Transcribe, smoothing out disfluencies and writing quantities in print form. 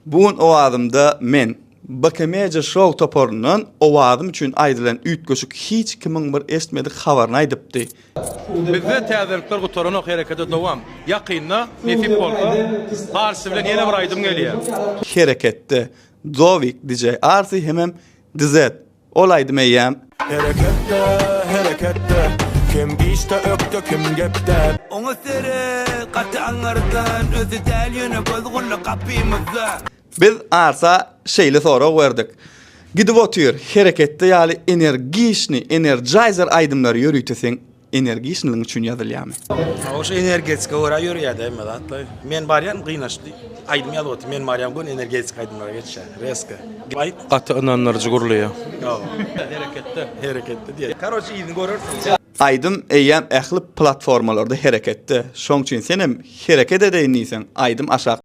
Bu gün Owazymda men, BK Media Show toparyndan Owazym üçin aýdylan üýtgeşik hiç kimiň bir eşitmedik habaryny aýdypdy. Bizde täzelikler gutaranok herekete dowam. Ýakynda nesip bolsa Arsy bilen ýene bir aýdym gelýär. Hereketde, Dowik, DJ Arsy hemem DZ. Ol aýdym eýýäm. Hereketde, hereketde, Kim işde ökde, kim gepde. Oňa seret, gaty aňyrdan, özi däl ýöne göz gully gapymyzda. Biz Arsa şeýle sorag berdik. Gidip otyr, hereketde ýaly energiçnyý, energizer aýdymlary ýörite seň energiçnylygyň üçin ýazylýarmy? Hawa şu energetika görä ýörýärde hemme zatlar. Men barýan gynaçly aýdym ýazyp otyr. Men barýan göni energetika aýdymlara geçýär. Rezko. Aýt. Gaty ynandyryjy gurulýar. Hereketde. Hereketde diýýär. Karoçe yzyny görersiň. Aýdym eýýäm ähli platformalarda hereketde. Şoň üçin senem hereket edeýin diýseň aýdym aşak.